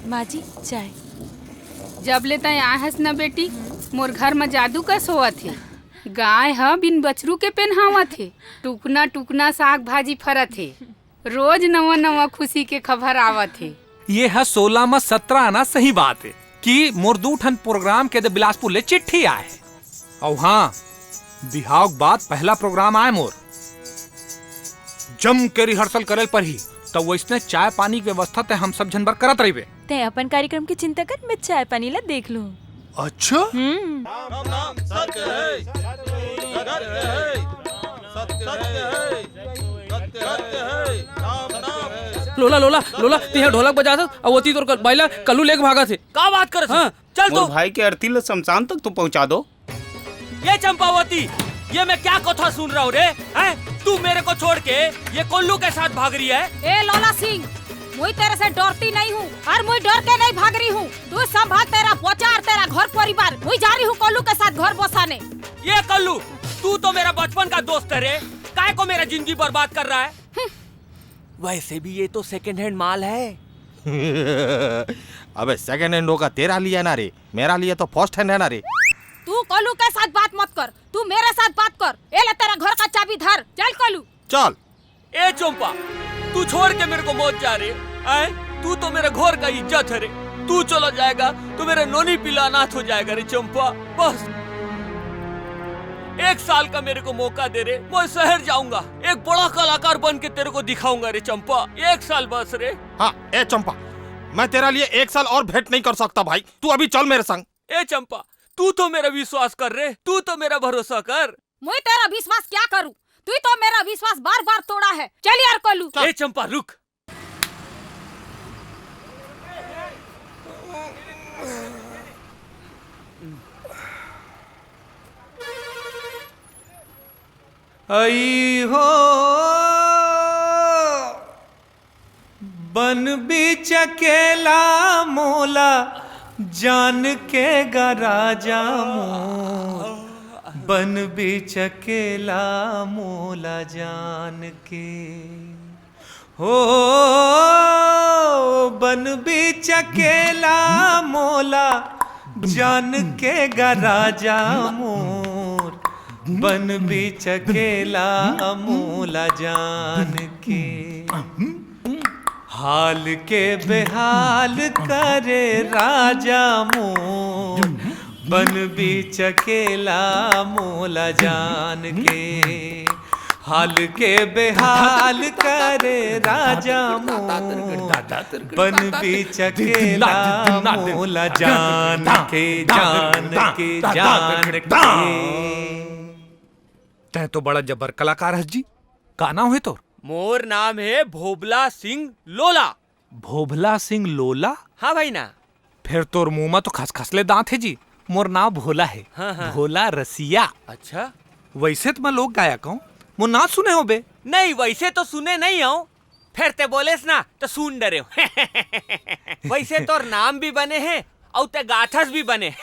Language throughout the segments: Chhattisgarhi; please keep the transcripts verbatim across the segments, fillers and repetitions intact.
माँ जी, चाय। जब ले तैं आए हस न बेटी, मोर घर म जादू कस होवत हे। गाय ह बिन बछरू के पेन्हावत हे, टुकना टुकना साग भाजी फरत हे, रोज नवा नवा खुशी के खबर आवत हे। ये ह सोलह म सत्रह आना सही बात हे कि मोर दू ठन प्रोग्राम के त बिलासपुर ले चिट्ठी आए हे। अउ हाँ, बिहाव के बाद पहला प्रोग्राम आए मोर। जम के रिहर्सल करे ल परही, त वइसने चाय पानी के व्यवस्था तैं हम सब झन बर करत रहिबे। तैं अपन कार्यक्रम के चिंता कर, मैं चाय पानी ला देख लूँ। अच्छा? हम्म। राम नाम सत्य है, सत्य है, सत्य है, सत्य है, राम नाम। लोला, लोला, लोला, तैं ढोलक बजात हस, अउ ओती तोर बाई ला कल्लू लेके भागत हे। का बात करत हस? हाँ। चल तो। मोर भाई के अर्थी ल शमशान तक तो पहुंचा दो। ये चंपावती, ये मैं क्या कथा सुन रहा हूँ रे? हैं? तू मेरे को छोड़ के ये कोल्लू के साथ भाग रही है? ए लोला सिंह, मुई तेरे से डरती नहीं हूँ और मुई डर के नहीं भाग रही हूँ। तू संभाल तेरा पोचा और तेरा घर परिवार। मुई जा रही हूँ कोल्लू के साथ घर बसाने। ये कोल्लू, तू तो मेरा बचपन का दोस्त है रे, काय को मेरा जिंदगी बर्बाद कर रहा है? वैसे भी ये तो सेकंड हैंड माल है। अबे सेकंड हैंड होगा तेरा लिए ना रे, मेरा लिए तो फर्स्ट हैंड है ना रे। तू कोल्लू के साथ बात मत कर, तू मेरे साथ बात कर। ए ले तेरा घर का चाबी धर, चल कोल्लू। चल। ए चंपा, तू छोड़ के मेरे को मत जा रे। आए, तू तो मेरे घर का इज्जत है रे। तू चला जाएगा तो मेरा नोनी पीला अनाथ हो जाएगा रे चंपा। बस एक साल का मेरे को मौका दे रे, मैं शहर जाऊंगा, एक बड़ा कलाकार बन के तेरे को दिखाऊंगा रे चंपा। एक साल बस रे। हाँ, ए चंपा, मैं तेरा लिए एक साल और वेट नहीं कर सकता भाई, तू अभी चल मेरे संग। ए चंपा, तू तो मेरा विश्वास कर रे, तू तो मेरा भरोसा कर। मैं तेरा विश्वास क्या करूं, तू ही तो मेरा विश्वास बार बार तोड़ा है। चल यार कोल्लू। ए चंपा रुक। अई हो बन बीच अकेला मोला जान के गा राजा मोर, बन बीच अकेला मोला जान के। हो बन बीच अकेला मोला जान के गा राजा मोर, बन बीच अकेला मोला जान के। हाल के बेहाल करे राजा मोर, बन बीच अकेला मोला जान के। हाल के बेहाल करे राजा मोर, बन बीच अकेला मोला जान के, जान के, जान के। तैं तो बड़ा जबर कलाकार हस जी। का नाम हे तोर? मोर नाम हे भोभला सिंह लोला। भोभला सिंह लोला? हाँ भाई ना। फेर तोर मुंह म तो खसखस ले दांत हे जी। मोर नाम भोला हे। हाँ, हाँ। भोला रसिया। अच्छा। वइसे त मैं लोक गायक हंव, मोर नाम सुने होबे। नहीं, वइसे तो सुने नहीं हंव, फेर तैं बोलेस ना, त सुन डरेंव। वइसे तोर नाम भी बने हे, अउ तैं गाथस भी बने।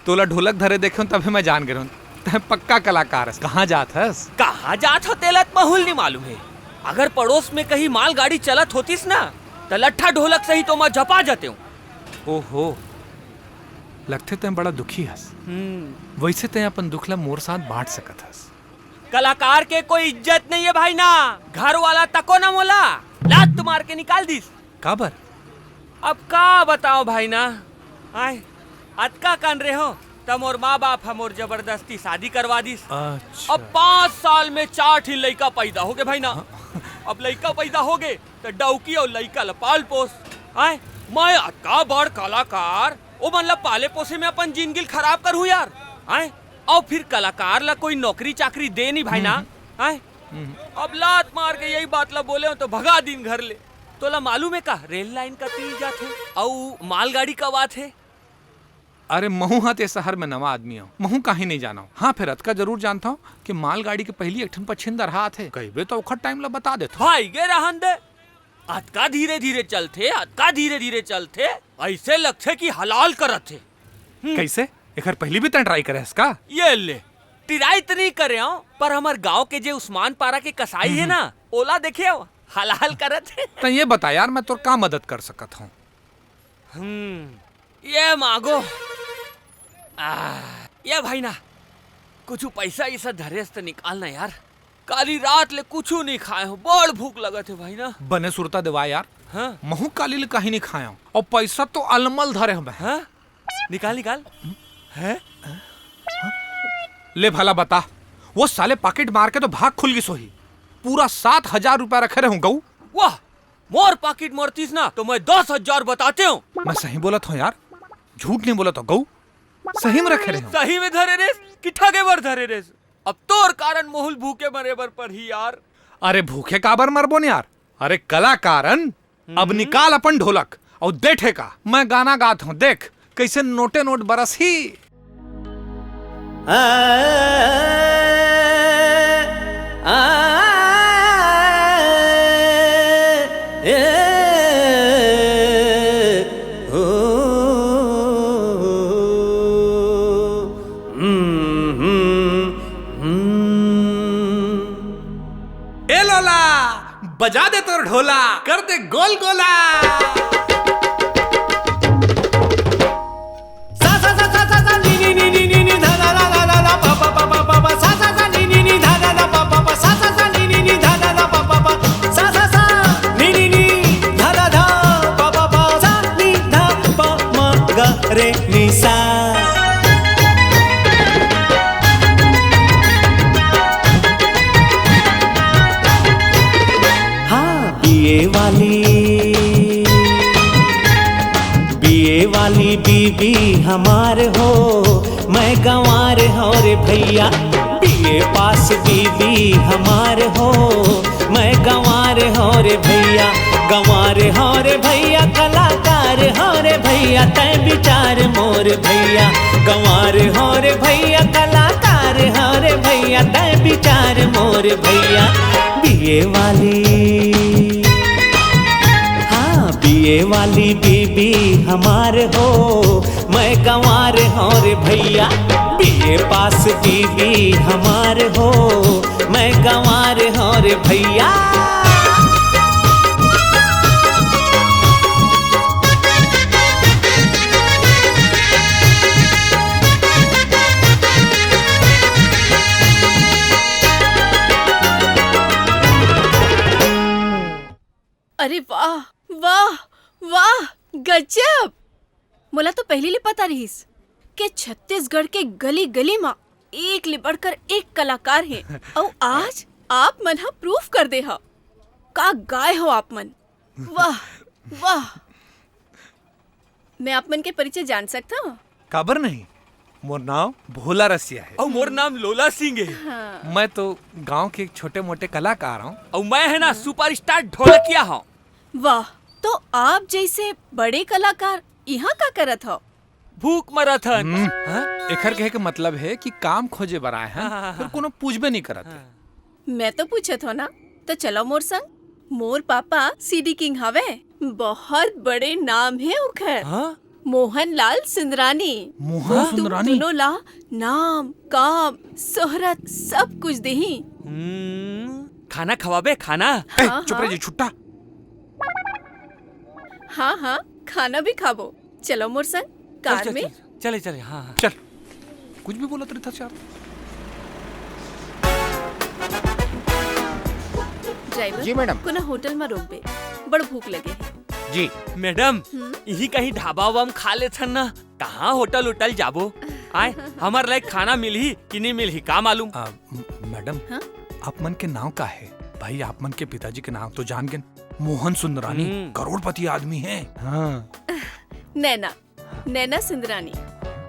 तोला ढोलक धरे देखेंव, तभे मैं जान गे रहेंव, तैं पक्का कलाकार हस। कहाँ जात हस? कहाँ जात हंव, तेला त महूँ ल नइ मालूम हे। अगर पड़ोस में कहीं मालगाड़ी चलत होतिस ना, त लट्ठा ढोलक सहित ओमा झपा जतेंव। ओहो, लगथे तैं बड़ा दुखी हस। हम्म। वइसे तैं अपन दुख ला मोर साथ बांट सकत हस। कलाकार के कोई इज्जत नहीं है भाई ना। घर वाला तको ना मोला, लात मार के निकाल दिस। काबर? अब का बताओ भाई ना, आय, अतका कन रेहेंव, त मोर माँ बाप ह मोर जबरदस्ती शादी करवा दिस। अच्छा। अब पाँच साल में चार ठी लइका पैदा होगे भाई ना। हाँ। अब लइका पैदा होगे, त डौकी अउ लइका ल पाल पोस। आय, मैं अतका बड़ कलाकार, ओमन ल पाले पोसे में अपन जिंदगी ल खराब करहूँ यार। आय, अउ फिर कलाकार ल कोई नौकरी चाकरी दे नहीं भाई ना। हम्म। आय, हम्म। अब लात मार के यही बात ल बोलेंव त भगा दिन घर ले। तोला मालूम हे का, रेल लाइन कती जाथे अउ मालगाड़ी कब आथे? अरे, महूं हा ते शहर में नवा आदमी हंव, महूं काहीं नइ जानंव। हाँ, फेर अतका जरूर जानथंव कि मालगाड़ी के पहिली एक ठन पछिंदरहा आथे। कहिबे त ओखर टाइम ल बता देथंव। भाई गे रहन दे, अतका धीरे-धीरे चलथे, अतका धीरे-धीरे चलथे, अइसे लगथे कि हलाल करत हे। हम्म। कइसे? एखर पहिली भी तैं ट्राई करे हस का? ये ले, ट्राई त नइ करे हंव, पर हमर गांव के जे उस्मान पारा के कसाई हे हम्म। ना, ओला देखे हंव। हलाहल करत हे। त ये बता यार, मैं तोर का मदद कर सकत हूँ? हम्म, ये मांगो। आ, ये भाई ना, कुछु पैसा इसा धरेस त निकाल ना यार। काली रात ले कुछु नहीं खाए हो, बड़ भूख लगत हे भाई ना। बने सुरता देवा यार। हाँ? महू काली ले कहीं नहीं खाया हूँ, और पैसा तो अलमल धरे हूँ मैं। हाँ? निकाल, निकाल। हैं? ले भला बता, वो साले पाकिट मार के तो भाग खुल गिस होही। पूरा सात हजार रुपया रखे रहूं गऊ। वाह, मोर पाकिट मरतीस ना तो मैं दस हजार बताते हूँ। मैं सही बोलत हूँ यार, झूठ नहीं बोलत हूँ गऊ, सही में रखे रहूं। सही में धरे रेस कि ठगे बर धरे रेस? अब तोर कारण मोहू ल भूखे मरे बर पड़ही यार। अरे भूखे काबर मरबो न यार, अरे कलाकारन, अब निकाल अपन ढोलक अउ दे ठेका। मैं गाना गात हूँ, देख कइसे नोटे नोट बरसही। आ, आ, ए, ओ, हम्म, हम्म, हम्म। ए लोला, बजा दे तोर ढोला, कर दे गोल गोला। सा सा सा सा सा सा नी नी नी नी नी नी धा धा धा धा धा धा पा पा पा पा पा पा सा सा सा नी नी नी धा धा धा पा पा पा सा सा सा नी नी नी धा धा धा पा पा पा सा सा सा नी नी नी धा धा धा पा पा पा सा नी धा पा मा गा रे नी सा। हाँ, बीए वाली, बीए वाली बीबी हमार हो, मैं गंवार हौं रे भैया। बीए पास बीबी हमार हो, मैं गंवार हौं रे भैया। गंवार हौं रे भैया, कलाकार हौं रे भैया, तैं बिचार मोर भैया। गंवार हौं रे भैया, कलाकार हौं रे भैया, तैं बिचार मोर भैया। बीए वाली, हाँ, बीए वाली बीबी हमार हो, मैं गंवार हौं रे भैया। बीए पास बीबी हमार हो, मैं गंवार हौं रे भैया। अरे वाह, वाह, वाह, गजब! मोला तो पहिली ले पता रहिस के छत्तीसगढ़ के गली-गली म एक ले बढ़कर एक कलाकार हे। अउ आज आप मन ह proof कर दे हव। का गाए हव आप मन? वाह, वाह! मैं आप मन के परिचय जान सकथव? काबर नहीं? मोर नाम भोला रसिया हे। अउ मोर नाम लोला सिंह हे। हाँ। मैं तो गांव के एक छोटे-मोटे कलाकार हौं। अउ मैं हे ना superstar ढोलकिया हौं। वाह, तो आप जइसे बड़े कलाकार इहाँ का करत हव? भूख मरत हन। हम्म। हाँ? एखर कहे के मतलब हे कि काम खोजे बर आए हन, हाँ, हाँ, हाँ, फेर हाँ। कोनो पूछबे नहीं करत हे। हाँ। मैं तो पूछत हौं ना, त चलव मोर संग। मोर पापा CD king हवय, बहुत बड़े नाम हे ओखर। हाँ? मोहन लाल सुंदरानी। मोहन वो तुम सुंदरानी? दोनों ला नाम, काम, शोहरत सब कुछ देही। हम्म, खाना खवाबे, खाना? ए, हाँ, चुप रह हाँ। जी, छुट्टा। हाँ, हाँ, खाना भी खाबो। चलव मोर संग, चल, कार चल, में। चल, चले, चले, हाँ, हाँ। चल, कुछ भी बोलत रहिथस यार। ड्राइवर, जी, मैडम। कोनो होटल म रोकबे, बड़ भूख लगे हे। जी। मैडम, हम्म? इही कहीं ढाबा-उबा म खा लेथन ना, कहाँ होटल-उटल जाबो? आय, हमर लायक खाना मिलही कि नहीं मिलही, का मालूम? आ, म-, मैडम, हाँ? आप मन के नाव का हे? भाई, आप मन के पिताजी के नाव तो जान गेन, मोहन सुंदरानी, हम्म। करोड़पति आदमी हे। हाँ। नैना, नैना सुंदरानी।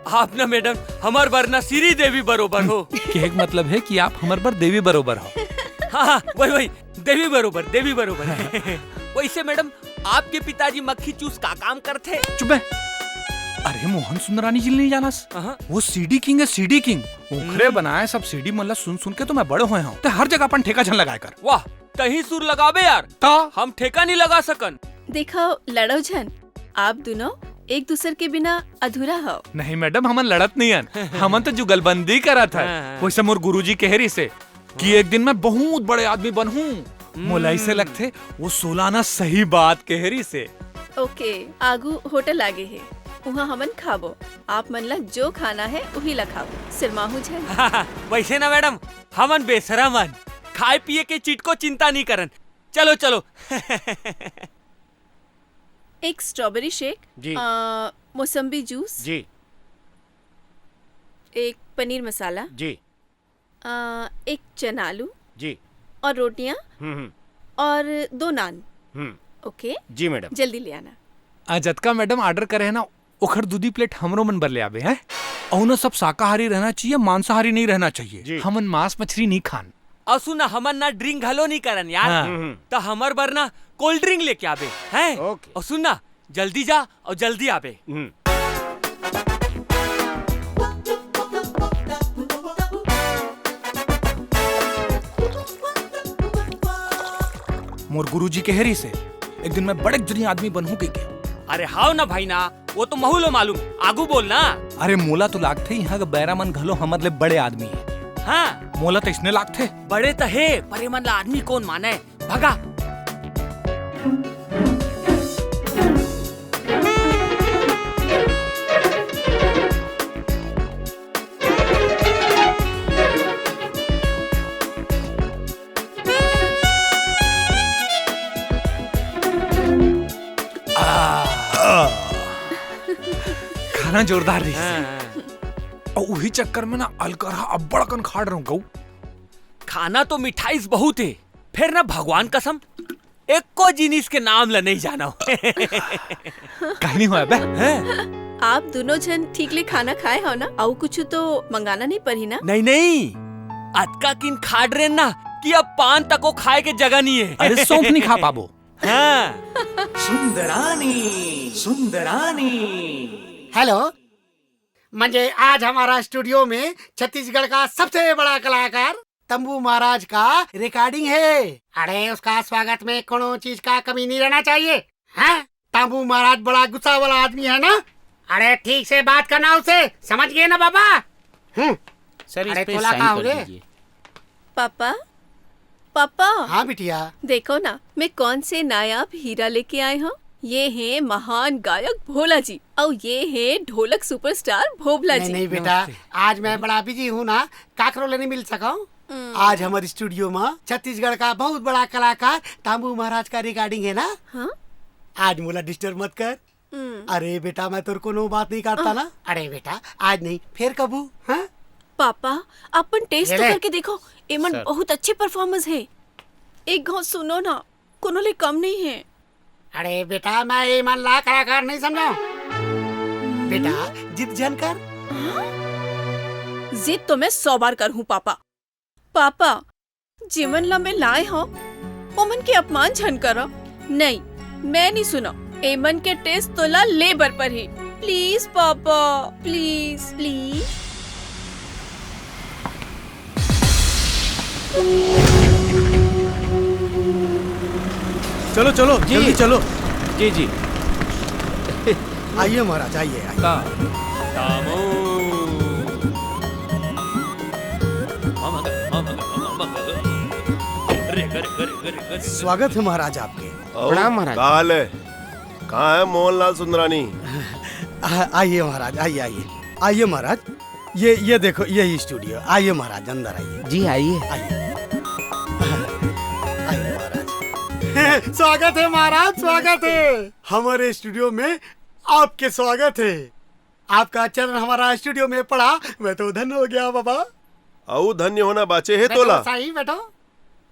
आप ना मैडम, हमर बर ना श्री देवी बरोबर हो। कहे के मतलब हे कि आप हमर बर देवी बरोबर हो। हाँ, हाँ, वही, वही, देवी बरोबर, देवी बरोबर। वैसे मैडम, आपके पिताजी मक्खी चूस का काम करथे? चुप बे। अरे, मोहन सुंदरानी जी ल नहीं जानस? हाँ। वो CD king हे, CD king। ओखरे हम्म। बनाए सब CD मन ला सुन सुन के तो मैं बड़े होए हौं। ते हर जगह अपन ठेका झन लगाए कर। वाह, तहीं सुर लगाबे यार। त? हम ठेका नहीं लगा सकन। देखव, लड़व झन, आप दुनों एक दूसर के बिना अधूरा हव। नहीं मैडम, हमन लड़त नहीं हन, हमन तो जुगलबंदी करत हन। हाँ, हाँ। वैसे मोर गुरुजी कहे रहिसे कि एक दिन मैं बहुत बड़े आदमी बनहूँ, मोला अइसे लगथे, वो सोलाना सही बात कहे रिहिसे। ओके, आगू होटल आगे हे, उहाँ हमन खाबो। आप मन ला जो खाना हे, उही ला खाबो, सिरमाहू झन। वइसे ना मैडम, हमन बेसरम अन, खाए पिए के चिटको चिंता नइ करन। चलो, चलो। एक स्ट्रॉबेरी शेक, जी। अ, मौसम्बी जूस, जी। एक पनीर मसाला, जी। अ, एक चना आलू, जी। और रोटियां, हम्म, हम्म। और दो नान। हम्म। ओके? जी, मैडम। जल्दी ले आना। आ, जतका मैडम ऑर्डर करे हे ना, ओखर दू दी प्लेट हमरो मन बर ले आबे, हैं? अउ ना, सब शाकाहारी रहना चाहिए, मांसाहारी नहीं रहना चाहिए। जी। हमन मांस मछली नहीं खान। अउ सुन ना, हमन ना ड्रिंक घलो नहीं करन यार। हाँ। हम्म, हम्म। त हमर बर ना कोल्ड ड्रिंक लेके आबे, हैं? ओके। अउ सुन ना, जल्दी जा अउ जल्दी आबे। हम्म। मोर गुरुजी कहे रिहिसे, एक दिन मैं बड़े जनी आदमी बनहूं कहिके। अरे हाव ना भाई ना, वो तो महू लो मालूम, आगू बोल ना। अरे मोला तो लागथे, इहाँ के बैरा मन घलो हमर ले बड़े आदमी हे। हाँ। मोला तो इसने लागथे। बड़े तो हे, पर ये मन ला आदमी कौन माने? भगा। खाना जोरदार रहिस। हाँ, हाँ। अउ उही चक्कर में ना अलकरहा अब्बड़ अकन खा डरंव गऊ। खाना तो मिठाईस बहुत हे, फेर ना भगवान कसम एको जिनिस के नाम ल नइ जानव। काहे नइ होय बे? हैं? आप दूनों झन ठीक ले खाना खाए हव ना? अउ कुछु तो मंगाना नइ परही ना? नहीं, नहीं। अतका किन खा डरेन ना कि अब पान तको खाए के जगह नइ हे। अरे, सौंफ नइ खा पाबो। हाँ। सुंदरानी, सुंदरानी। हेलो, म्हणजे आज हमारा स्टूडियो में छत्तीसगढ़ का सबसे बड़ा कलाकार तंबू महाराज का रिकॉर्डिंग है। अरे, उसका स्वागत में कोनो चीज का कमी नहीं रहना चाहिए। हैं? तंबू महाराज बड़ा गुस्सा वाला आदमी है ना? अरे, ठीक से बात करना उससे, समझ गए ना बाबा? हम्म। सर, इस अरे, पे तोला साइन का कर हो गए? दीजिए। Papa, papa. हाँ बिटिया। देखो ना, मैं कौन से नायाब हीरा लेके आए हूँ। ये हैं महान गायक भोला जी, और ये हैं ढोलक सुपरस्टार भोभला नहीं, जी। नहीं बेटा, नमस्ते। आज मैं बड़ा बिजी हूँ ना, काकरो ले नहीं मिल सका हूँ। हम्म। आज हमारे स्टूडियो में छत्तीसगढ़ का बहुत बड़ा कलाकार तांबू महाराज का रिकॉर्डिंग है ना। हाँ? आज मोला डिस्टर्ब मत कर। हम्म। अरे बेटा, मैं तोर कोनो बात नहीं काटता ना। अरे बेटा, आज नहीं, फेर कभू, हाँ? पापा, अपन टेस्ट ये तो ले। करके देखो, एमन सर। बहुत अच्छे परफॉर्मर्स हैं। एक घाव सुनो ना, कोनो ले कम नहीं है। अरे बेटा, मैं एमन ला कलाकार नहीं समझा। बेटा, जिद झन कर। हाँ? जिद तो मैं सौ बार कर हूँ पापा। पापा, जेमन ला मैं लाए हव, ओमन के अपमान झन करव। नहीं, मैं नहीं सुनव। एमन के टेस्ट तोला ले बर परही। Please papa, please, please. चलो, चलो, जी। जल्दी चलो। जी, जी। आइए महाराज, आइए, आइए। का? स्वागत है महाराज आपके। अउ प्रणाम महाराज। का हाल है? कहाँ है मोहनलाल सुंदरानी? आ, आइए महाराज, आइए, आइए। आइए महाराज, ये, ये देखो, यही स्टूडियो। आइए महाराज, अंदर आइए। जी, आइए। आइए। आइए महाराज। स्वागत है महाराज, स्वागत है। हमारे स्टूडियो में आपके स्वागत है। आपका चरण हमारा स्टूडियो में पड़ा, मैं तो धन्य हो गया बाबा। अउ धन्य होना बाचे हे बैठो, तोला। साईं, बैठो।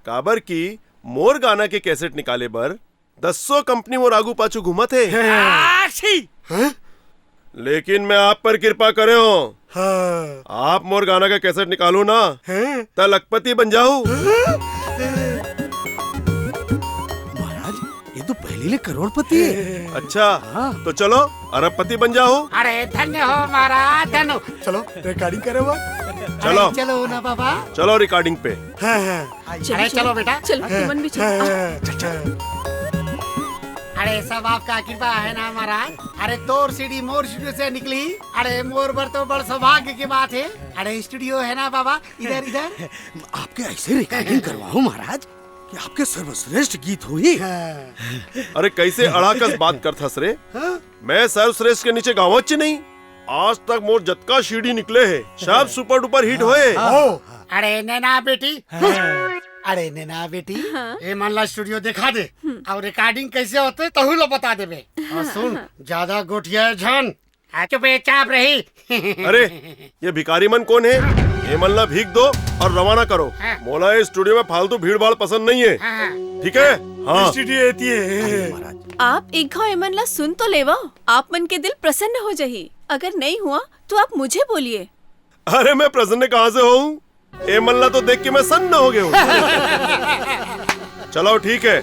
काबर कि मोर गाना के कैसेट निकाले बर दसों कंपनी मोर आगू पाछू घूमत हे। आशी! हैं? लेकिन मैं आप पर कृपा करे हूँ। हाँ। आप मोर गाना का कैसेट निकालू ना, हैं? त लखपति बन जाहू। हाँ? महाराज, ये तो पहली ले करोड़पति है। अच्छा, हाँ। तो चलो, अरबपति बन जाहू। अरे, धन्य हो महाराज, धन्य हो। चलो, रिकॉर्डिंग करे हुआ। चलो। अरे, चलो ना बाबा। चलो रिकॉर्डिंग पे। हाँ, हाँ। चलो, अरे, चलो। चलो बेटा। चलो, हाँ, तुमन भी चलो। हाँ, हाँ, हाँ। अरे, सब आपका कृपा है ना महाराज। अरे, तोर सीढ़ी मोर स्टूडियो से निकली। अरे, मोर बर तो बड़ सौभाग्य की बात है। अरे, स्टूडियो है ना बाबा, इधर, इधर। आपके ऐसे रिकॉर्डिंग करवाओ महाराज। कि आपके सर्वश्रेष्ठ गीत होही। अरे, कैसे अड़ाकस बात करथस रे? हाँ? मैं सर्वश्रेष्ठ के नीचे गावच नहीं। आज तक मोर जतका सीडी निकले हे, सब सुपर डुपर हिट होए। हाँ। ओ, अरे नैना बेटी, हाँ। अरे नैना बेटी, हाँ। ए मन ला स्टूडियो दिखा दे। हम्म। अउ रिकॉर्डिंग कैसे होथे, तहू ला बता देबे। अउ सुन, हाँ। ज्यादा गोठिया झन, आ चुपचाप रही। अरे, ये भिखारी मन कोन हे? ये मन ला भीख दो अउ रवाना करो। हाँ। मोला ये स्टूडियो में फालतू भीड़ भाड़ पसंद नहीं है। हाँ, हाँ। ठीक है? हाँ। स्टूडियो एती हे। आप एक घाव एमन ला सुन तो लेवा, आप मन के दिल प्रसन्न हो जाही। अगर नहीं हुआ तो आप मुझे बोलिए। अरे, मैं प्रसन्न कहाँ से होऊं? एमन ला तो देख के मैं सन्न हो गया हूँ। चलो ठीक है,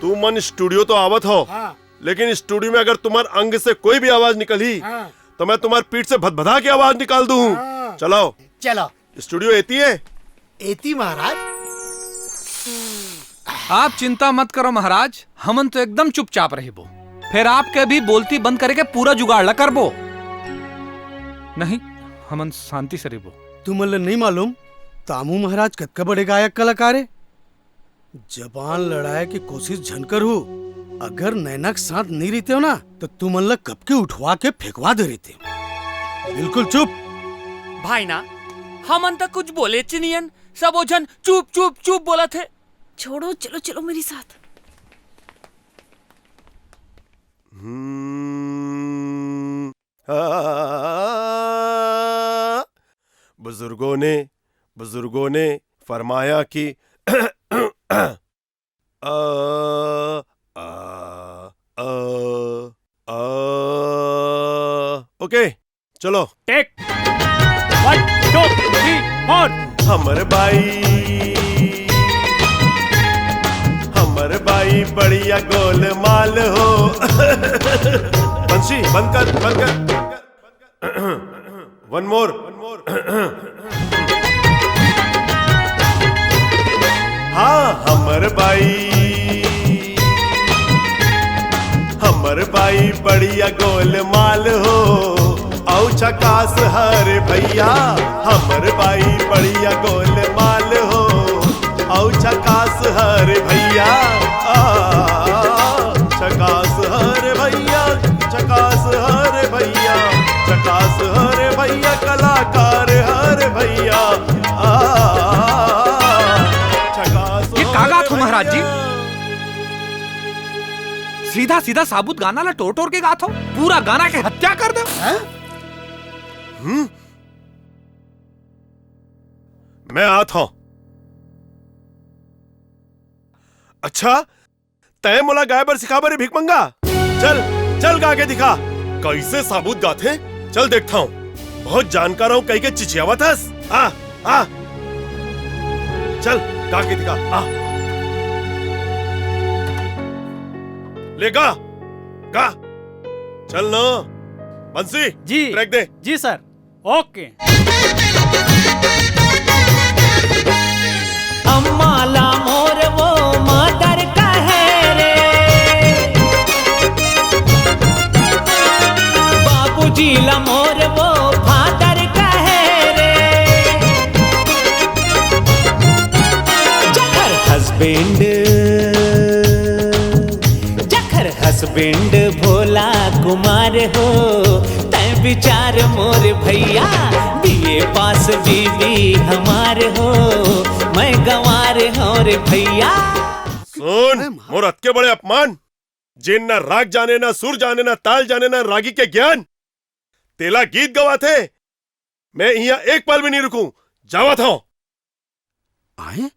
तू मन स्टूडियो तो आवत हो, हाँ। लेकिन स्टूडियो में अगर तुम्हार अंग से कोई भी आवाज निकली, हाँ। तो मैं तुम्हार पीठ से भदभदा के आवाज निकाल दूँ। हाँ। चलो। चलो। स्टूडियो एती हे? एती महाराज। आप चिंता मत करो महाराज, हमन तो एकदम चुपचाप रहिबो। फेर आपके भी बोलती बंद करे के पूरा जुगाड़ ला करबो। नहीं, हमन शांति से रहिबो। तुमन ला नहीं मालूम, तामू महाराज कतका बड़े गायक कलाकार हे। जबान लड़ाए के कोशिश झन करहू। अगर नैना के साथ नहीं रहितेव ना, तो तुमन ला कब के उठवा के फेंकवा दे रहितेव। बिल्कुल चुप। भाई ना, हमन त कुछ बोलेच नियन, सबो झन चुप, चुप, चुप बोलत हे। छोड़ो, चलो, चलो मेरे साथ। हम्म। हाँ, बुजुर्गों ने, बुजुर्गों ने फरमाया कि अ, अ, अ, अ। ओके, चलो। टेक वन, टू, थ्री, फोर। हमर बाई, हमर बाई बढ़िया गोलमाल हो। बंसी, बंद कर, बंद कर। One more। हाँ, हमर बाई, हमर बाई बढ़िया गोलमाल हो। अउ झकास हरे भैया, हमर बाई बढ़िया गोलमाल हो। अउ झकास हरे भैया, आ, झकास हरे भैया, झकास हरे भैया, झकास हरे भैया, कलाकार हरे भैया, आ, झकास ये का गात हो महाराज जी? भैया। सीधा सीधा साबुत गाना ला टोर टोर के गात हो, पूरा गाना के हत्या कर दो। हैं? हम्म? मैं आत हूँ। अच्छा, तैं मोला गाय बर सिखा बर भिखमंगा? चल, चल गा के दिखा। कैसे साबुत गाथे? चल देखता हूँ। बहुत जानकार हूँ कही के चिचियावत हस। आ, आ। चल, गा के दिखा। आ। ले गा, गा। चल ना। बंसी, जी। ट्रैक दे। जी सर। ओके। अम्मा ला मोर वो मादर कहे रे, बाबूजी ला मोर वो फादर कहे रे। जखर हस्बैंड, जखर हस्बैंड भोला कुमार हो, तै विचार मोर भैया, बीए पास बीवी हमार हो, मैं गंवार हूँ रे भैया। सुन, मोर अतके बड़े अपमान, जेन ना राग जाने, ना सुर जाने, ना ताल जाने, ना रागी के ज्ञान, तेला गीत गवाथे। मैं इहाँ एक पल भी नहीं रुकूं, जावत हूँ। आए?